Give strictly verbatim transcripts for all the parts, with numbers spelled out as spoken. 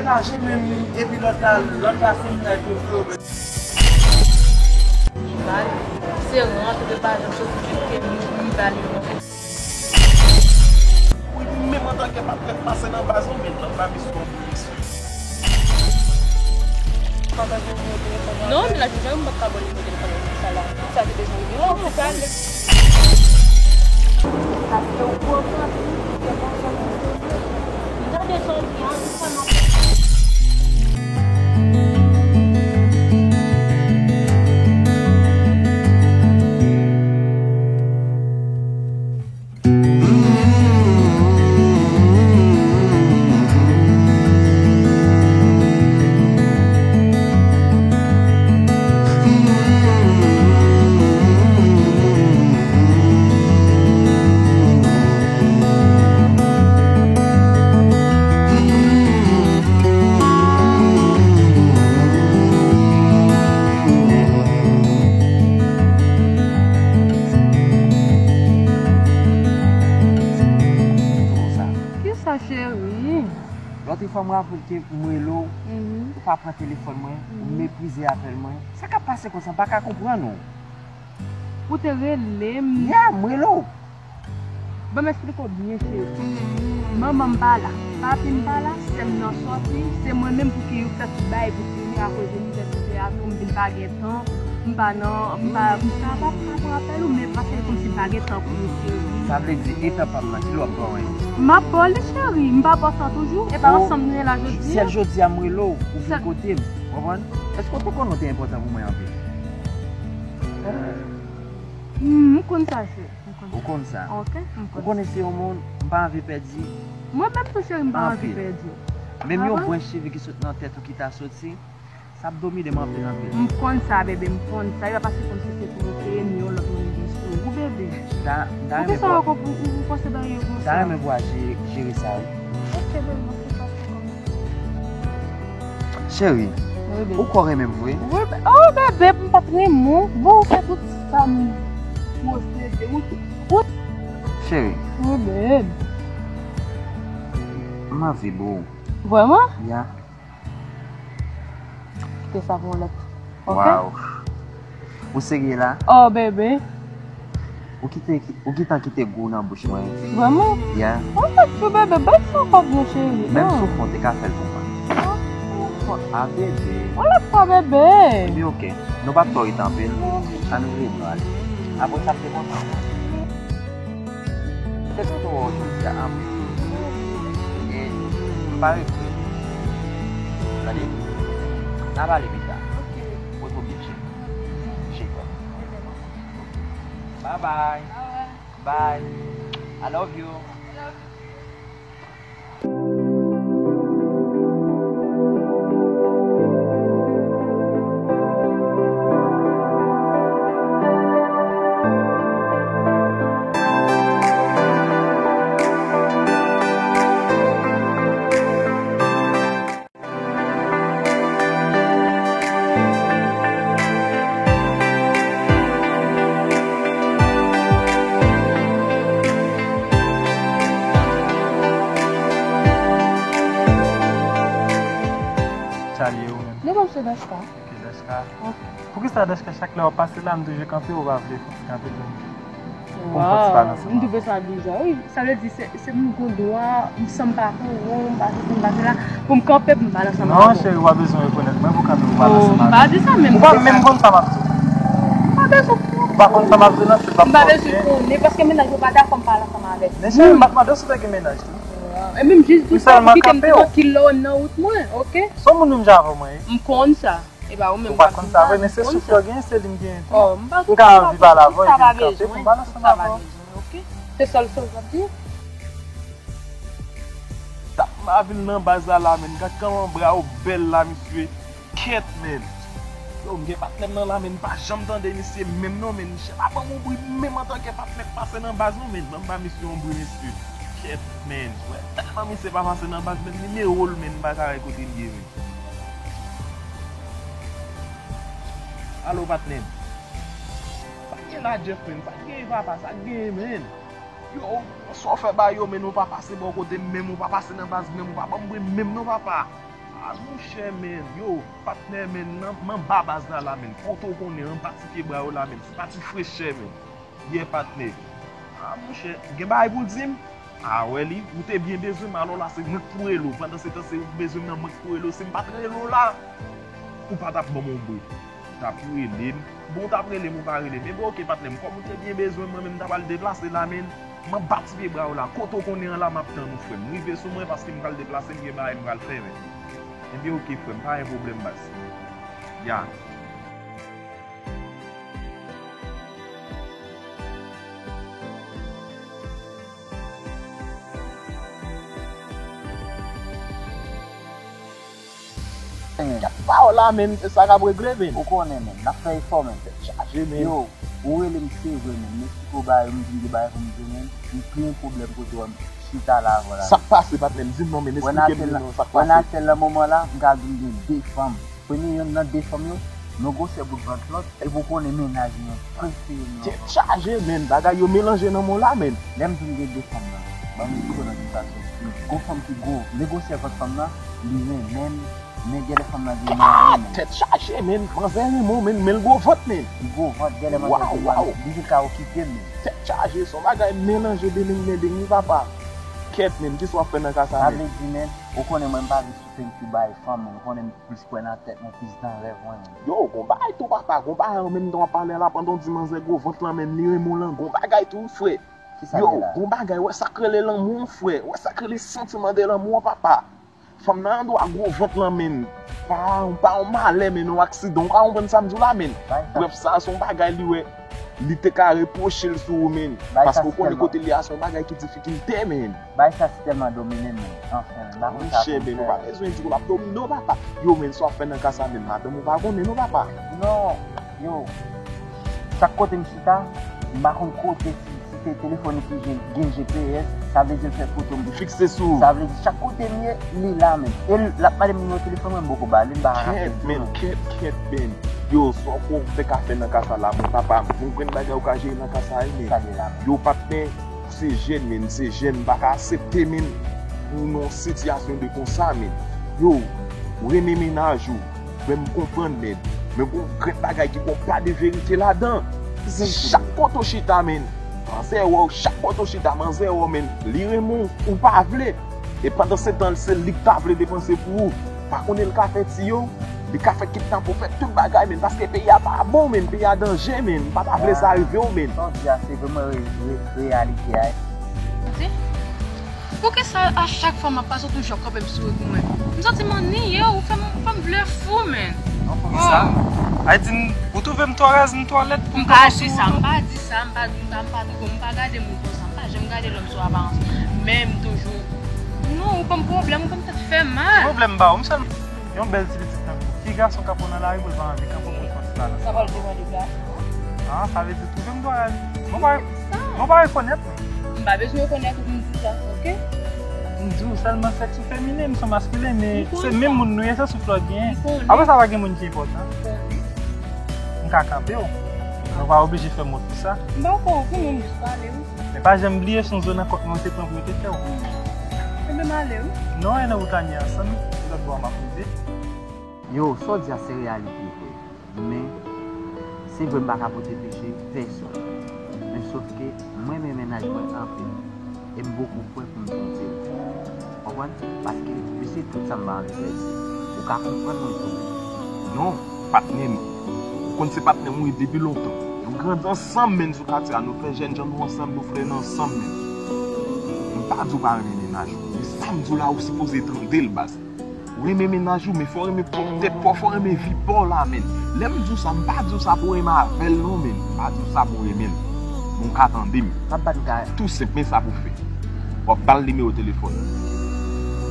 Laje men m, epi lòt la, lòt la se mennaj mwen vre. Li mal, se rant ou pa janm soti jwenn ke li, li ba li yon. Wi, menm antanke patnè k pase nan baz ou, men nan pa misyon pou misyon. Non, men la, jan m pa ka ba li nimewo telefòn sa la. Sa te bezwen nimewo, se pa le. Sa se yon pwoblèm. Se pa sa. Gade sa, Kisa, cheri? Lòt fwa, m raple ke m rele w, ou pa pran telefòn mwen, ou meprize apèl mwen. Sa k ap pase konsa? M pa ka konprann ou. Ou te rele m. Yeah, m rele w. Ban m eksplike w byen, cheri. Manman m pa la, papi m pa la, sè m nan sòti, se mwen menm pou ki yo fèk bay pou fini akoz inivèsite a tou, m vin pa gen tan, m pa nan, m pa, m pa, pa, pa pran apèl ou, men paske kòmsi m pa gen tan pou yo, cheri. Sa vle di, e tan pa m nan, kilè w ap ba w li? M ap ba w li, cheri, m pa ba w sa toujou, e pa ansanm nou ye la jodi a? Sèl jodi a m rele w, ou vin kote m, konprann? Èske w te konnen w te enpòtan pou mwen anpil? M konn sa, cheri. Ou konn sa. Ok, m konn. Ou konnen se yon moun, m pa anvi pèdi. Mwen menm tou, cheri, m pa anvi pèdi. Menm yon branch cheve ki sot nan tèt ou ki ta soti, sa ap domine m anpil, anpil. M konn sa, bebe, m konn sa. E pa paske kòmsi se pou mwen ke enmi yon lòt moun vin sou ou, bebe. Poukisa ou, ou, ou konsidere yo konsa? M ta renmen pou w al jere, jere sa, wi. Ok, bebe, m ap fè sa pou ou. Cheri, ou kwè w renmen m vre? Wi, be-, oh, bebe, m pa t renmen w. Bon, ou fè tout sa m posede. Ou, ou... Cheri. Wi, bebe. M anvi, boo. Vrèman? Ya. Kite sa pou yon lòt. Ok? Waw. Ou serye la? Oh, bebe. Ou kite, ou gentan kite gou nan bouch mwen. Vrèman? Yeah. Ou fèk tou, bebe, bay sa ankò byen, cheri. Menm soufle w te ka fè l pou mwen. Oh, ah, bebe. Yon lòt fwa, bebe. Ebyen, ok. Nou p ap twò rete anpil. Ann ouvri bra nou ale. Apre sa, m te kontan. M te kontan wè w jodi a anpil. E m pa regrèt. Tande? N a pale pita. Ok. Poze w byen, cheri. Shake up. Bye bye. Bye. I love you. Sa l ye ou menm? Non, pa m se Dashka. Ok, Dashka. Ok. Poukisa Dashka chak lè w ap pase la, m toujou kanpe, ou pa vle kanpe pou m? Pou m fè ti balanse m twouve sa biza, wi. Sa vle di, se, se m gon dwa, m san m pa kouri, m pa sesi, m pa sela, pou m kanpe, pou m pale ansanm avè w. Non, cheri, w pa bezwen rekonèt mwen pou kanpe, pou pale ansanm avè m. Oh, m pa di sa, men m... Ou pa menm konn sa m ap di. M pa bezwen... Ou pa konn sa m ap di, non, cheri, m pa bezwen konnen, paske mennaj mwen pa dakò m pale ansanm avè l. Men cheri, m pa t mande w si w te gen mennaj tou. E menm jis di w sa pou kite m trankil lè w nan wout mwen, ok? Se yon moun menm jan avè w mwen ye. M konn sa. E pa ou menm k ap di sa, men se souf yo genyen, se li m genyen tou. Oh, m pa... M ka anvi pale avè w, epi m kanpe pou m pale ansanm avè w. Ok? Se sèl sa w ap di? Sa m pa vin nan baz la la, menn. Gad kòman bra yo bèl la, mesye. Kèt, menn. Yo, m gen patnè m nan la, menn. M pa janm tande misye menm non, menn. Misye pa ban m yon bri menm antanke patnè k pase nan baz non, menn. Ban m ba misye yon bri, mesye. Kèt, menn. Wè, tèlman misye pa pase nan baz, menn. Nimewo l, menn, m pa ka wè kote l ye, menn. Alo, patnè m. Sa k gen la, Jeff, menn? Sa k genyen, papa? Sa k genyen, menn? Yo, sa w fè ba yo, menn? Ou pa pase bò kote m menm, ou pa pase nan baz menm, ou pa ban m bri menm non, papa. Monchè, men, yo, patnè, men, nan, m anba baz la, la, men, kote w konnen, anba ti pye bwa yo la, men, se pa ti frechè, men. Yeah, patnè. Ah, monchè, gen bagay pou w di m? Ah, wè li, ou te byen bezwen m, alò la, se mwen k pou rele w. Pandan se tan, se ou k bezwen m nan, mwen k pou rele w. Si m pa t rele w la, ou pa t ap ban m yon bri. Ou t ap rele m. Bon, ou t ap rele m, ou pa rele m. Ebyen, oke, patnè m, kòm ou te byen bezwen m, mwen menm, m ta pral deplase la, men. M anba ti pye bwa w la. Kote w konnen an la, m ap tann ou, frè m. Rive sou mwen, paske m pral deplase, m gen bagay m pral fè, men. Ebyen, oke, frè m, pa gen pwoblèm, baz. Ya. Gad pawòl la, men, se sa k ap regle, men. Ou konnen, men, n ap fè efò, men. Tèt chaje, men. Yo, ou rele m, se vre, men. M eksplike w bagay, m di m gen bagay pou m di w, men. M plen pwoblèm kote w, m chita la avè w la. Sa k pase, patnè m? Di m non, men, eksplike m non, sa k pase. Wè nan sèl nan moman la, m ka di m gen de fanm. Premye yonn nan de fanm yo, men gwosè bout vant lòt, epi w konnen mennaj mwen prefere m nan. Tèt chaje, men, bagay yo melanje nan men w la, men. Lè m di m gen de fanm nan, ban m eksplike w nan ki fason. Gon fanm ki gwo, men gwosè vant fanm nan, li renmen m, men gen de fanm nan gen mwen renmen. Tèt chaje, men, manzè renmen w, men, men l gwo vant, men. Li gwo vant, gen de manzè gen mwen, li vin ka okipe m, men. Tèt chaje, se yon bagay melanje deleng mendeng wi papa. Kèt, men, kisa w ap fè nan ka sa, men? Sa vle di, men, ou konnen mwen m pa vin sou feytou bay fanm, men, ou konnen m plis kwè nan tèt mwen, plis nan rèv mwen menm. Yo, gon bagay tou papa, gon bagay an menm tan w ap pale a la pandan w di manzè gwo vant lan menm li renmen w lan, gon bagay tou wi frè. Yo, gon bagay, wè sa k rele lanmou an frè, wè sa k rele santiman de lanmou an papa. Fanm nan andwa gwo vant lan menm, pa, pa yon malè menm, yon aksidan, ou ka konprann sa m di w la menm. Brèf sa se yon bagay li wè, li te ka repwoche l sou ou menm, paske ou konnen kote l ye a se yon bagay ki difikilte menm. Bagay sa si tèlman domine m, men, anfen, m pa konn sa pou m fè. Monchè, men nou pa bezwen di w l ap domine w, papa. Yo, men, sa w ap fè nan ka sa, men, madanm ou pa konnen, non, papa. Non, yo, chak kote m chita, m pa konn kote, si, si se telefòn ki gen, gen G P S, sa vle di l fè foto m. Fikse sou ou. Sa vle di chak kote m ye, li la, men. E l ap mande m nimewo telefòn mwen, m poko ba li, m pa rakonte. Kèt, men, kèt, kèt, men. Yo, sa w ko-, te ka fè nan ka sa la, men, papa, m, yon grenn bagay ou ka jere nan ka sa, wi, men. Sa li la, men. Yo, patnè, ou se jèn, men, se jèn, m pa ka aksepte, men, pou nan yon sitiyasyon de konsa, men. Yo, ou renmen mennaj ou, men m konprann, men, men gon grenn bagay ki gon pa de verite ladan. Se chak kote w chita, men, manzè wè w, chak kote w chita, manzè wè w, men, li renmen w, ou pa vle. E pandan se tan, se li k ta vle depanse pou ou. Pa konnen l ka fè tiyo, li ka fè kidnape w, fè tout bagay, men, paske peyi a pa bon, men, peyi a danje, men, m pa ta vle sa rive w, men. Sa w di a, se vrèman re-, re-, reyalite a. Poukisa a chak fwa m ap pase, w toujou ap kanpe m sou wout mwen? M santi m anniye w, ou fè m, ou fè m vle fou, men. Non, poukisa? Ay di m, ou twouve m twò rèz, m twò lèd pou m ka konstwi wout ou? M pa di sa, m pa di sa, m pa, m pa, m pa twouve w, m pa gade moun konsa, m pa janm gade lòm sou aparans. Men m toujou, non, ou ban m pwoblèm, ou ban m tèt fè mal. Ki pwoblèm m ba w? M sèl yon bèl ti pitit tankou w. Ki gason k ap pran nan lari pou l pa anvi kanpe pou l pran ti la nan. Sa pral depann de gason an. Ah, sa vle di twouve m twò rèz. Mwen pa, mwen pa rekonèt mwen. M pa bezwen rekonèt ou pou m di sa, oke? M di w sèlman sèks ou feminen, m se yon maskilen, men se menm moun nou ye, se souf la w genyen. Apre sa, pa gen moun ki enpòtan. M ka kanpe w. Ou pa oblije fè m wont pou sa. M pa fè w anyen, m jis pale wi. Men pa janm bliye, se yon zo nan kòk mwen te pran pou yo te fè w. Ebyen, m ale wi. Non, e nan wout la n ye ansanm, lòt bò a m ap rive. Yo, sa w di a se reyalite vre. Men, se vre m pa ka pote peche pèsòn. Men sòf ke mwen renmen mennaj mwen anpil. E m poko prè pou m twonpe l. Konprann? Paske mesye tout sa m pa anvi pèdi. Ou ka konprann mwen tou. Non, patnè m. Ou konn se patnè m ou ye depi lontan. Nou grandi ansanm menm sou katye a. Nou fè jènjan nou ansanm, nou fè n ansanm menm. M pa di w pa renmen mennaj ou. Men sa m di w la, ou sipoze tande l, baz. Ou renmen mennaj ou, men fò w renmen pwòp tèt pa w, fò w renmen vi pa w la, menn. Lè m di w sa, m pa di w sa pou w renmen avè l non, menn. M pa di w sa pou w renmen l. Men w ka tande m. Tou senp, men sa pou w fè. W ap ba l nimewo telefòn ou.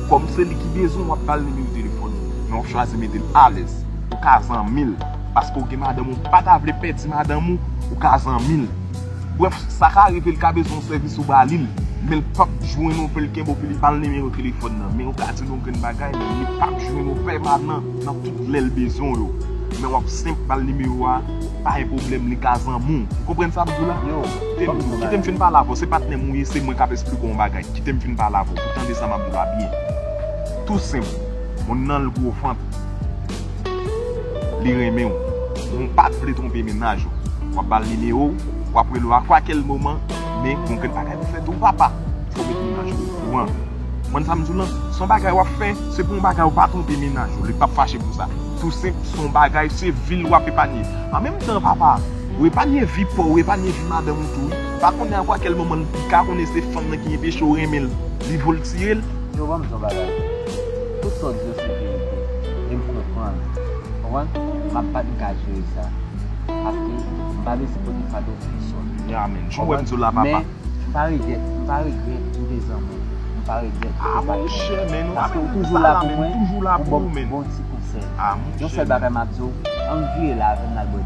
Kòm se li ki bezwen w, w ap ba l nimewo telefòn ou. Men w ap chwazi mete l alèz. Ou ka zanmi l. Paske w gen madanm ou, ou pa ta vle pèdi madanm ou, ou ka zanmi l. Brèf, sa ka rive l ka bezwen yon sèvis ou ba li l, men l p ap jwenn ou pou l kenbe w pou li ba l nimewo telefòn nan. Men ou ka di l yon grenn bagay, men li p ap jwenn ou pèmanan nan tout lè l bezwen w yo. Men w ap senp ba l nimewo a, pa gen pwoblèm, li ka zanmi w. Ou konprann sa m di w la? Yo, kite m, kite m fin pale avè w, se patnè m ou ye, se mwen k ap esplike w yon bagay. Kite m fin pale avè w, pou w tande sa m ap di w la byen. Tou senp. Moun nan l gwo vant. Li renmen w. Ou pa t vle twonpe mennaj ou. W ap ba l nimewo w, w ap rele w a kwakèl moman, men gon grenn bagay pou fè tou papa. Fò w met mennaj ou okouran. Konprann sa m di w lan? Se yon bagay w ap fè, se pou yon bagay ou pa twonpe mennaj ou. Li p ap fache pou sa. Tou senp, se yon bagay, se vi l w ap epanye. An menm tan, papa, ou epanye vi pa w, ou epanye vi madanm ou tou, wi. Pa konnen a kwakèl moman, li ka konnen se fanm nan ki enpeche w renmen l, li voltire l. Yo, ban m di yon bagay. Tout sa w di yo se verite. E m konprann. Konprann? M ap bat m ka jere sa. Paske m pa bezwen pote fado pèsòn. Ya, men. Jan w wè m di w la, papa. Men, m pa regrèt, m pa regrèt m te zanmi w. M pa regrèt m te patnè w. Paske ou toujou la pou mwen, ou ban m bon ti konsèy. Yon sèl bagay m ap di w, ann vire la avè m n al bwè.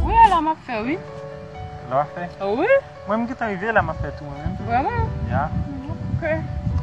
Wi, ala m ap fè, wi. Lè w ap fè? Wi. Mwen, m gentan rive la, m ap fè tou, mwen menm. Vrèman? Ya. Ok.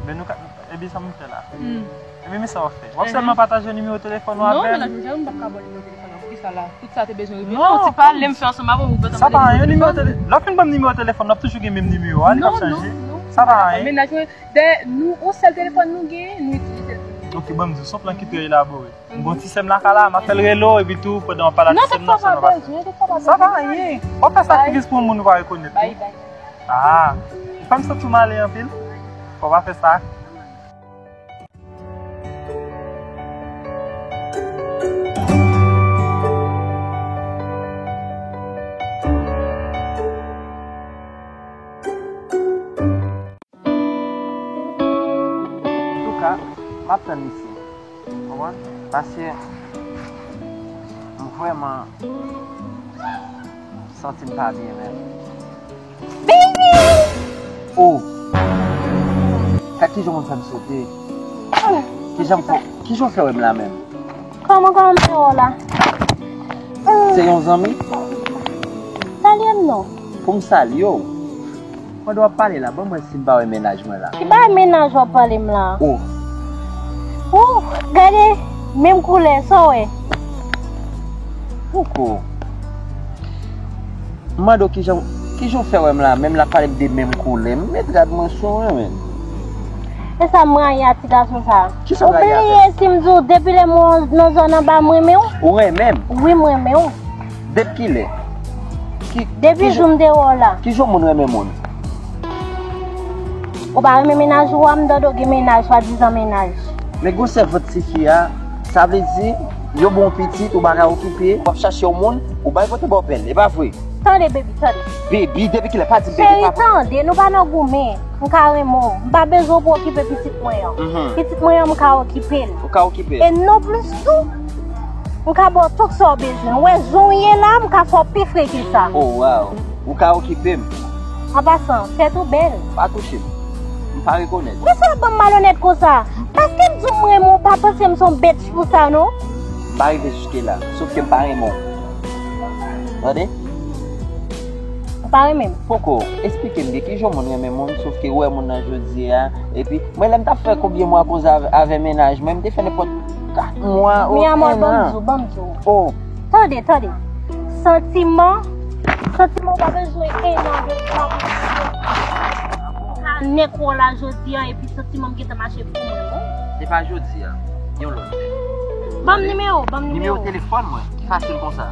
Men nou ka, epi sa m fè la? Hmm. Epi, men sa w ap fè? W ap sèlman pataje nimewo telefòn ou avè m? Non, men la, jodi a, m p ap ka ba w nimewo telefòn nan. Poukisa la? Tout sa te bezwen rive. Non, ti pale, m fè ansanm avè w, ou gentan mande nimewo telefòn. Sa pa anyen, nimewo telefòn, w ap toujou gen menm nimewo a, li p ap chanje. Non, non, non. Sa pa anyen. Mennaj mwen, dayè, nou, yon sèl telefòn nou genyen, nou itilize l pou nou. Ok, ban m di w, se yon plan ki trè elabore. M gon ti sè m lakay la, m ap fè l rele w, epi tou, pandan w ap pale ak ti sè m nan, sa pa bezwen, sa pa anyen. W ap fè sakrifis pou yon moun ou pa rekonèt tou. Bay, bay. Ah, ou fè m santi w male anpil. Fò w pa fè sa. Antouka, m ap tann misye. Konprann? Paske m vrèman santi m pa byen menm. Baby! Oh! Kat kijan w fè m sote? Kijan w fè, kijan w fè wè m la menm? Kòman, kòman m fè wè w la? Se yon zanmi? Salye m non. Pou m salye w? Pandan w ap pale la, ban m wè si m pa wè mennaj mwen la. Ki bagay mennaj w ap pale m la? Oh. Oh, gade, menm koulè, sa w wè? Poko. M mande w kijan, kijan w fè wè m la, menm l ap pale m de menm koulè. M met rad mwen sou mwen, men. E sa m rayi a ti gason sa. Kisa w rayi avè m? Ou bliye si m di w depi lè m wè w nan zòn anba m renmen w? Ou renmen m? Wi, m renmen w. Depi kilè? Depi jou m te wè w la. Kijan yon moun renmen moun? Ou pa renmen mennaj ou a, m tande w gen mennaj, swadizan mennaj. Men gwosè vant tifi a, sa vle di, yo ba w pitit, ou pa ka okipe, w ap chache yon moun, ou bay pote ba w bèl, e pa vre? Tande, baby, tande. Baby, depi kilè, pa di baby, papa. Cheri, tande, nou pa nan goumen. M ka renmen w. M pa bezwen w pou okipe pitit mwen an. Mhm. Pitit mwen an, m ka okipe l. Ou ka okipe l. E non plis tou, m ka ba w tout sa w bezwen. Ou wè jan w ye la, m ka fè w pi fre ke sa. Oh, wow. Ou ka okipe m. An pasan, tèt ou bèl. Pa touche m. M pa rekonèt. Men sa w ap ban m malonèt konsa? Paske m di w m renmen w, pa panse m se yon bèt pou sa, non. M pa rive jiske la, sòf ke m pa renmen w. Tande? Ou pa renmen m? Poko, esplike m, gen kijan yon moun renmen moun, sòf ke ou wè moun nan jodi a, epi, mwen lè m t ap fè konbyen mwa koze avè, avè mennaj mwen, m te fè nenpòt kat mwa, o, en an. Mi amor, ban m di w, ban m di w. Oh. Tande, tande. Santiman, santiman ou pa bezwen en an de sa pou ka nèk wè w la jodi a, epi santiman m gentan mache pou mwen, non. Se pa jodi a, yon lòt. Ban m nimewo, ban m nimewo. Nimewo telefòn mwen, ki fasil konsa.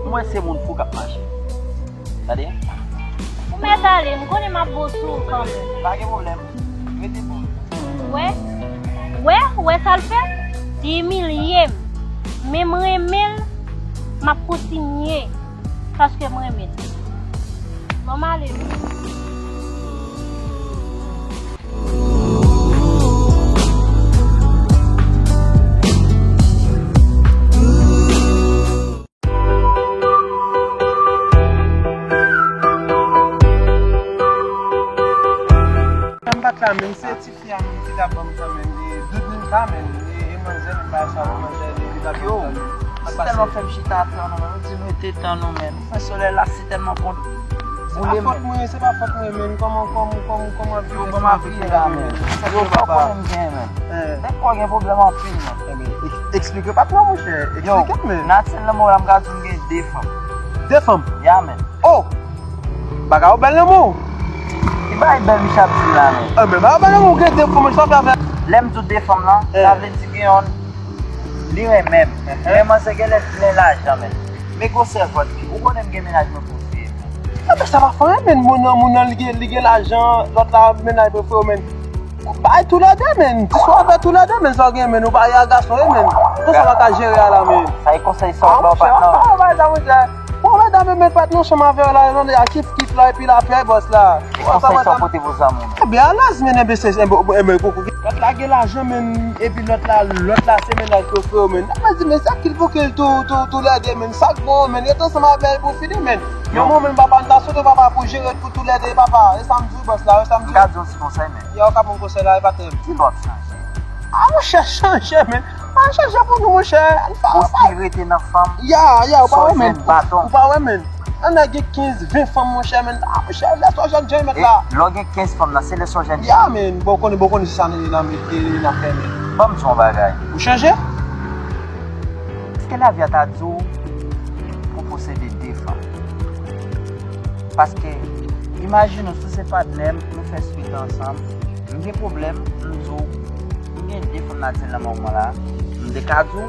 Mwen se moun fou k ap mache. Tande? Ou mèt ale, m konnen m ap bon sou ou kanmenm. Pa gen pwoblèm. Rete pou ou. Ou wè? Ou wè? Ou wè sa l fè? Li imilye m. Men m renmen l, m ap kontinye. Paske m renmen l. Bon, m ale wi. M pa t la menm, se tifi a menm ki t ap ban m kanmenm, e, dout m pa menm, e, e manzè menm pa sa, manzè li t ap ban m kanmenm. Sa tèlman fè m chita ap tann nou, menn. Ou di nou rete tann nou, menn. Ou fè solèy la, se tèlman bon. Se pa fòt mwen, se pa fòt mwen, menn. Kòman, kòman, kòman, kòman ap vire? Yo, ban m ap vire la, menn. Yo, pa pwoblèm gen, menn. Nèg pa gen pwoblèm anpil, menn. Eksplike pa twò, monchè. Eksplike m, menn. Natirèlman, la m ka di w m gen de fanm. De fanm? Ya, menn. Oh! Bagay ou bèl nan men w. Ki bagay bèl misye ap di la, menn? Enben, bagay ou bèl nan men w, ou gen de fanm, sa w fè avè l? Lè m di w de fanm lan, sa vle di gen yonn, li renmen m. Men manzè genlè plen lajan, menn. Men gwosè vant li. Ou konnen m gen mennaj mwen prefere, menn. Enben, sa pa fè anyen, menn. Moun nan, moun nan, li gen, li gen lajan, lòt la, mennaj prefere w, menn. Bay toulède, menn. Ti swa avè toulède, menn. Sa w gen, menn. Ou pa ye a gason, wi, menn. Konsa w pa ka jere a la, menn. Sa e konsèy sa w ba w patnè w. Bon, medam, men pa t nan chanm avè w la, non, a kif kif la, epi l ap fè bòs la. E konsèy sa w pote pou zanmi w? Ebyen, alèz, men, enben, se, enben, enben, pou, pou, lòt la gen lajan, men, epi lòt la, lòt la, se mennaj prefere w, men. N ap di, men, sa ki l pou ke l tou, tou, toulède, men, sa k bon, men, rete ansanm avè l pou fini, men. Yon moman, men, papa, n ta swete, papa, pou jere pou toulède, papa. E sa m di w, bòs la, e sa m di w. M ka di w yon ti konsèy, men. Yo, w ka pran konsèy la, e pa tèm. Ki lòt chanje? A, monchè, chanje, men. An chèche pou nou, monchè. Ann pa, ann pa. Osi rete nan fanm. Ya, ya, ou pa wè, menn. Ou pa wè, menn. Ann gen kenz, ven fanm, monchè, menn. A, monchè, lè sòjè jan mèt la. E lè w gen kenz fanm nan, se lè sòjè. Ya, menn. Bon, konnen, bon, konnen se sa nou, n ap fè, menn. Ban m di w yon bagay. Ou chanje? Èske lavi a ta di w pou posede de fanm? Paske, imajine w, si se patnè m, nou fè swit ansanm, m gen pwoblèm, m di w, m gen de fanm nan di l nan moman la, m te ka di w,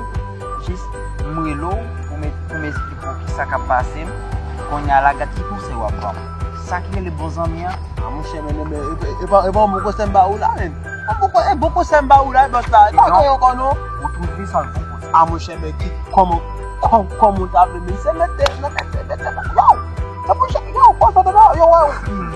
jis m rele w pou m, pou m esplike w kisa k ap pase m, kounye a la, gad ki konsèy w ap ban m. Sa ki rele bon zanmi an. A, monchè, men, men, men, e, e, e pa, e pa yon bon konsèy m ba ou la, menn. E bon, e bon konsèy m ba ou la, bòs la. E pa gen ankò, non. Ou twouve sa yon bon konsèy. A, monchè, men, ki, kòman, kòm, kòman w ta vle, men, se mete, nan mete, mete, waw! Sa pou chak yo, konsa, yo, yo, wè,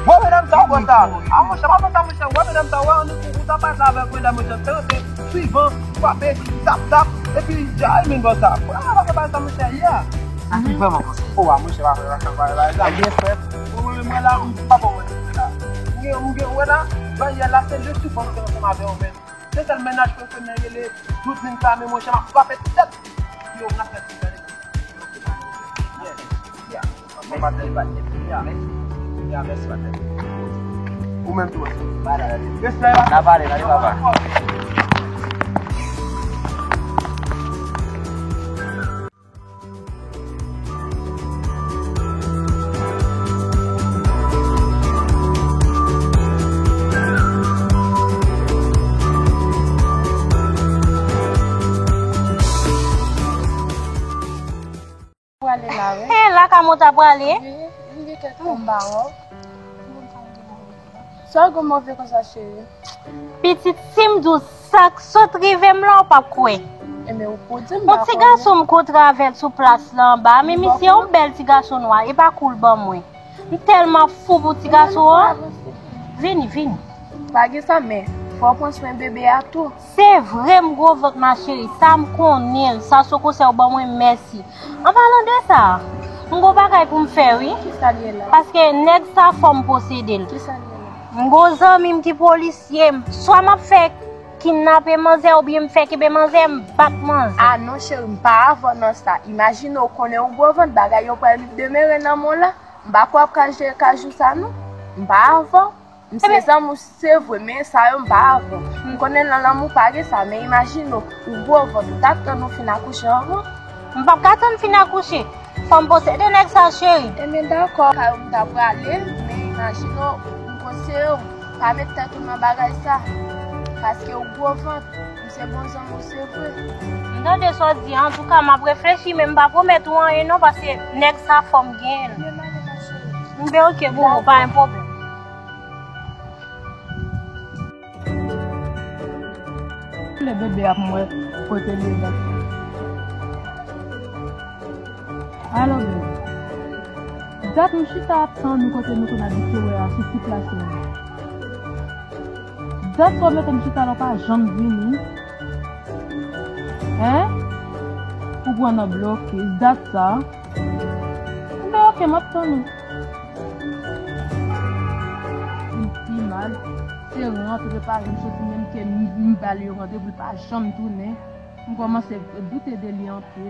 wè, medam sa, wè sa. A, monchè, pa fè sa, monchè, wè, medam sa, wè, ou, ou ta pase avèk medam, monchè, se rete swivan, frape, tap, tap, epi, ay, men, bon, sa. Wè, pa fè sa, monchè, yeah. Sa ki vrèman konsa. O, a, monchè, pa fè, pa fè, pa fè, pa fè sa. Ebyen, frè. Ou, mwen, mwen la, m pa bon, mwen, la. M gen, m gen, wè la, dèyè la, se le soufrans ki ansanm avè w, men. Se sèl mennaj ke m rele, tout vin sa, men, monchè, m ap frape tèt. Yo, m ap fè ti gade. Bon maten, patnè. Ya, mèsi. Ya, mèsi, patnè. Ou menm tou, respè. N a pale, n a pale. Prale la, wi. He, lakay mwen ta prale? Wi, m gen kèk tan m pa wè w. Sa w gen move konsa, cheri? Pitit, si m di w sa k sot rive m la, w p ap kwè. Ebyen, ou pou di m. Yon ti gason m kontre avè l sou plas la anba, men misye yon bèl ti gason nwa, e pa kou l ban mwen. M tèlman fou pou ti gason an. Vini, vini. Pa gen sa, men fò w pran swen bebe a tou. Se vre m gwo vant, ma chérie, sa m konnen l, sa se konsèy ou ban mwen, mèsi. An palan de sa, m gon bagay pou m fè, wi. Kisa l ye la? Paske nèg sa fò m posede l. Kisa l ye la? M gon zanmi m ki polisye, swa m ap fè kidnape manzè oubyen m fè kenbe manzè, m bat manzè. A non, cheri, m pa avè w nan sa. Imajine w konnen ou gwo vant, bagay yo pral demere nan men w la. M pa kwè w ap ka jere kajou sa, non. M pa avè w. M se zanmi w, se vre, men sa yo m pa avè w. M konnen nan lanmou pa gen sa, men imajine w, ou gwo vant, ou t ap tann ou fin akouche anvan. M p ap ka tann fin akouche. Fò m posede nèg sa, cheri. Ebyen, dakò, kay ou m ta prale, men imajine w, m konseye w, pa met tèt ou nan bagay sa. Paske ou gwo vant, m se bon zanmi w, se vre. M tande sa w di a, antouka, m ap reflechi, men m pa pwomèt ou anyen non, paske nèg sa fò m genyen l. Ebyen, m ale, ma chérie. Ebyen, oke, boo, pa gen pwoblèm. Le bebe ap mwen kote li ye. Alo, bebe. Dat m chita ap tann ou kote nou konn abitye wè a sou ti plas la. Dat sa w mete m chita la, w pa janm vini. Hein? Ou pran nan blokis. Dat sa. Enben, oke, m ap tann ou. M pi mal. Se rantre pa janm soti, menm ke m, m ba l yon randevou, l pa janm tounen. M kòmanse doute de li anpil.